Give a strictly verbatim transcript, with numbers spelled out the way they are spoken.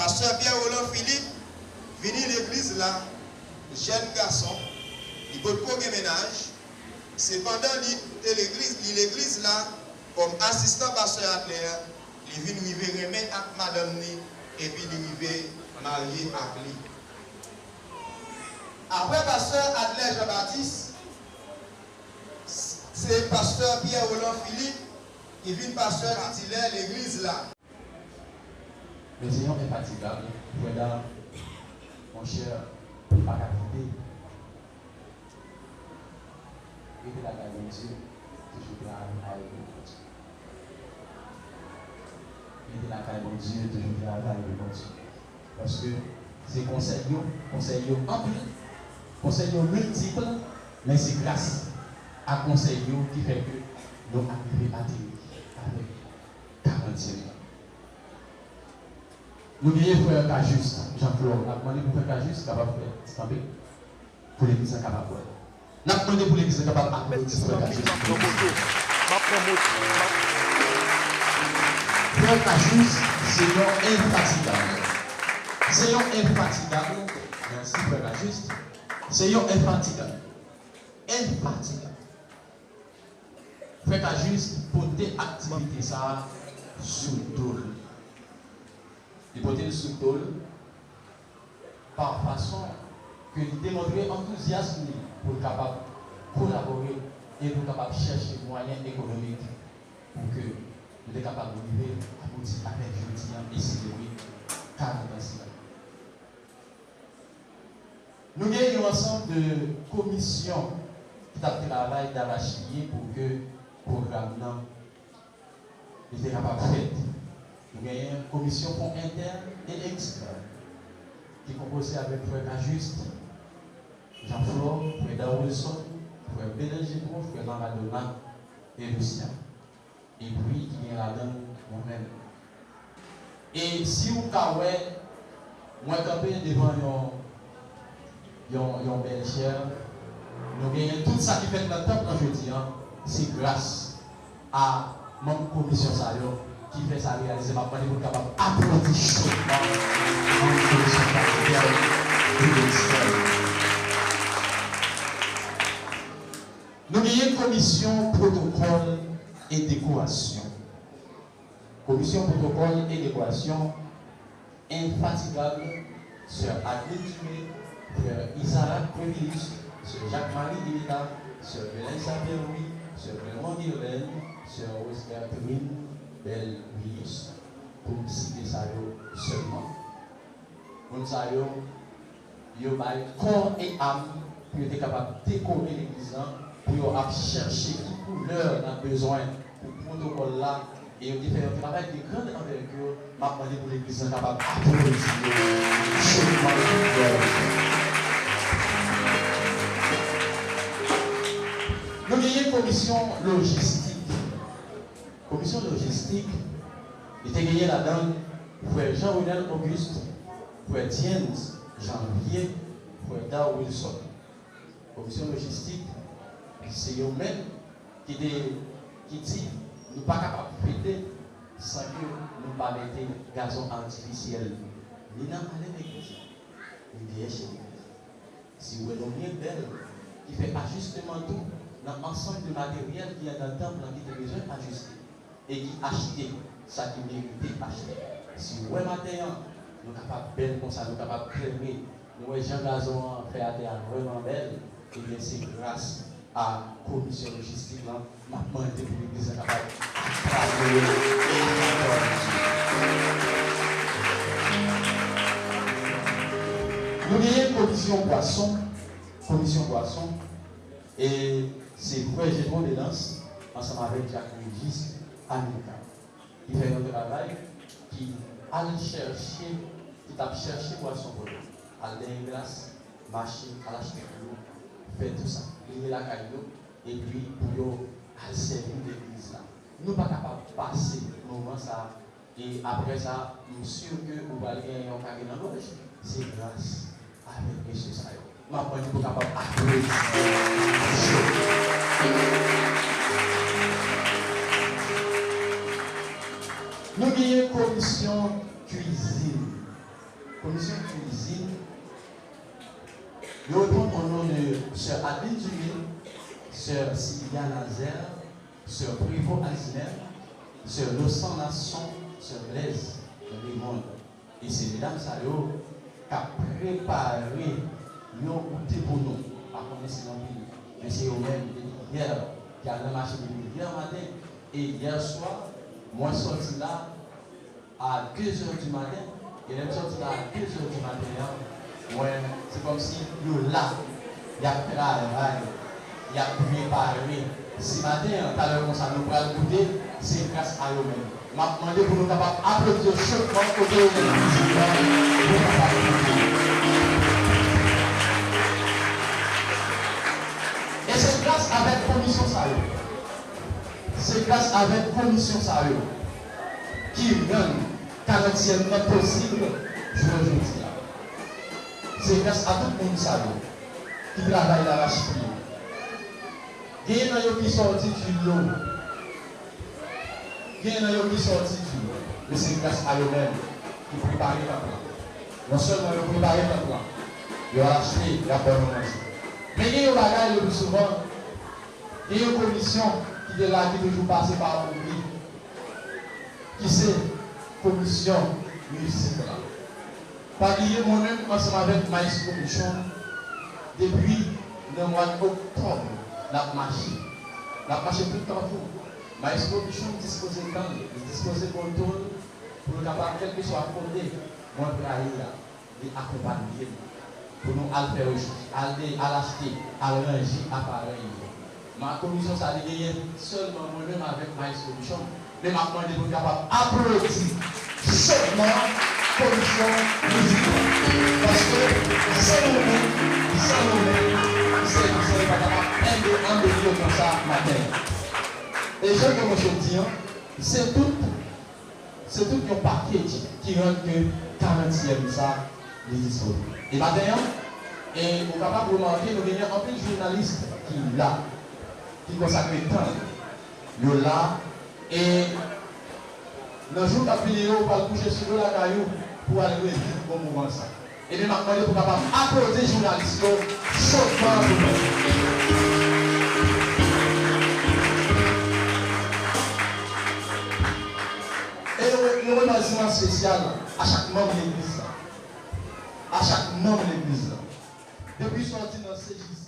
Pastè Pierre Roland Philippe vini legliz la, jèn gason, li potko gen mennaj. Sepandan, li te legliz, li legliz la kòm asistan pastè Adler, li vin rive renmen ak madanm li, epi li rive marye ak li. Apre pastè Adler Jean Baptiste, se pastè Pierre Roland Philippe ki vin pastè titilè legliz la. Men se yon enfatigab, frè Dam, monchè, ou pa ka kite. Rete lakay Bondye, toujou travay pou Bondye. Rete lakay Bondye, toujou travay pou Bondye. Paske se konsèy yo, konsèy yo anpil, konsèy yo miltip, men se gras a konsèy yo ki fè ke nou arive ateri avèk karantyenm nan. Nou genyen frè Cajuste Jean Flore. N ap mande pou frè Cajuste kapab fè ti kanpe pou legliz la kapab wè. N ap mande pou legliz la kapab aplodi frè Cajuste. Frè Cajuste se yon enfatigab. Se yon enfatigab. Mèsi frè Cajuste. Se yon enfatigab. Enfatigab. Frè Cajuste pote aktivite sa a sou do l. Li pote l sou do l pa fason ke li demontre antouzyasm li pou l kapab kolabore e pou l kapab chèche mwayen ekonomik pou ke nou te kapab rive abouti avèk jodi an e selebre karant an sila. Nou gen yon ansanm de komisyon ki t ap travay darache pye pou ke pwogram nan li te kapab fèt. Nou genyen komisyon fon entèn e ekstèn ki konpoze avèk frè Cajuste Jean Flore, frè Dan Wilson, frè Belen Jetro, frè Maradona e Lucien. Epi ki gen ladan l mwen menm. E si w ka wè, mwen kanpe devan yon, yon, yon bèl chè, nou genyen tout sa ki fèt nan tanp lan jodi an, se gras a manm komisyon sa yo ki fè sa reyalize. M ap mande pou n kapab aplodi chodman manm komisyon sa yo. Nou genyen komisyon pwotokòl e dekorasyon. Komisyon pwotokòl e dekorasyon, enfatigab, sè Adeline Dumé, frè Isaac Quevilus, sè Jacques Marie Guileta, sè Belencia Pierre Louis, sè Clermont Guilaine, sè Rose Bertherine Belle Wilus, pou m site sa yo sèlman. Moun sa yo, yo bay kò e am pou yo te kapab dekore legliz lan, pou yo ap chèche ki koulè n ap bezwen pou pwotokòl la, e yo te fè yon travay de grande envergure. M ap mande pou legliz lan kapab aplodi yo chodman. Nou genyen komisyon lojistik. Komisyon lojistik, li te genyen ladan l frè Jean Renel Auguste, frè Diens Janvier, frè Dar Wilson. Komisyon lojistik, se yo menm ki te, ki di nou pa kapab fete san ke nou pa mete gazon atifisyèl ni nan ale legliz la, ni dèyè chè legliz la. Si w wè nou byen bèl, ki fè ajisteman tou nan ansanm de materyèl ki anndan tanp lan ki te bezwen ajiste e ki achte sa ki merite achte. Si w wè maten an, nou kapab bèl konsa, nou kapab klere, nou wè jan gazon an fè atè a vrèman bèl, ebyen se gras a komisyon lojistik lan, m ap mande pou legliz la kapab aplodi yo e aplodi. Nou genyen komisyon bwason, komisyon bwason, e se frè Jetro Delans ansanm avèk Jack Régis Amilcar. Li fè yon travay ki al chèche, ki t ap chèche bwason pou yo. Al dèyè glas, mache, al achte pou yo, fè tou sa. Li ye lakay yo, epi pou yo al sèvi legliz la. Nou pa kapab pase moman sa a, e apre sa, m si ke ou pral gen yon kage nan gòj. Se gras avèk mesye sa yo. M ap mande pou kapab aplodi yo. Nou genyen komisyon kwizin. Commission cuisine, je réponds au nom de Sœur Adeline Dumé, Sœur Sylvia Nazaire, Sœur Prévost Alzheimer, Sœur Losan Nasson, Sœur Blaise Raymond. E se medam sa yo k ap prepare yon goute pou nou. M pa konnen si nan pil, men se yo menm depi yè ki al nan mache depi yè maten. E yè swa, mwen sòti la a de zè di maten. E lè m sòti la a de zè di maten an, mwen, se kòmsi yo la, y ap travay, y ap prepare. Si maten an, talè konsa, nou pral goute, se gras a yo menm. M ap mande pou nou kapab aplodi yo chotman kote yo menm fizikman, nou kapab goute. E se gras avèk komisyon sa yo. Se gras avèk komisyon sa yo ki rann karantyèm nan posib jounen jodi a. Se gras a tout moun sa yo ki travay larachpye. Genyen nan yo ki sòti di lo. Genyen nan yo ki sòti di lo. Men se gras a yo menm ki prepare tanp lan. Non sèlman yo prepare tanp lan, yo al achte, y ap ba nou manje. Men gen yon bagay le pli souvan, gen yon komisyon ki te la ki toujou pase pa oubli, ki se komisyon mizik la. Pa bliye, mwen menm, ansanm avèk Maestro Michon, depi nan mwa oktòb, n ap mache. N ap mache tout Kafou. Maestro Michon dispoze tan l, li dispoze moto l, pou l kapab, kèlkeswa kote mwen prale a, li akonpanye m pou nou al fè rechèch, al de, al achte, al ranje aparèy yo. Ma komisyon sa li genyen sèlman mwen menm avèk Maestro Michon. Men m ap mande pou n kapab aplodi sèlman komisyon mizik la. Paske san nou menm, san nou menm, sèvis la pa kapab anbe-, anbeli yo konsa maten an. E jan ke mwen sot di an, se tout Se tout yon pakej ki rann ke karantyèm sa li disponib. E maten an, e ou kapab remake, nou genyen anpil jounalis ki la, ki konsakre tan yo la, e nan jou k ap vini yo, ou pral kouche sou do lakay ou pou al reviv bon moman sa. Ebyen, m ap mande pou kapab aplodi jounalis yo chotman pou mwen. E yon, yon remèsiman espesyal a chak manm legliz la. A chak manm legliz la. Depi sòti nan C J C,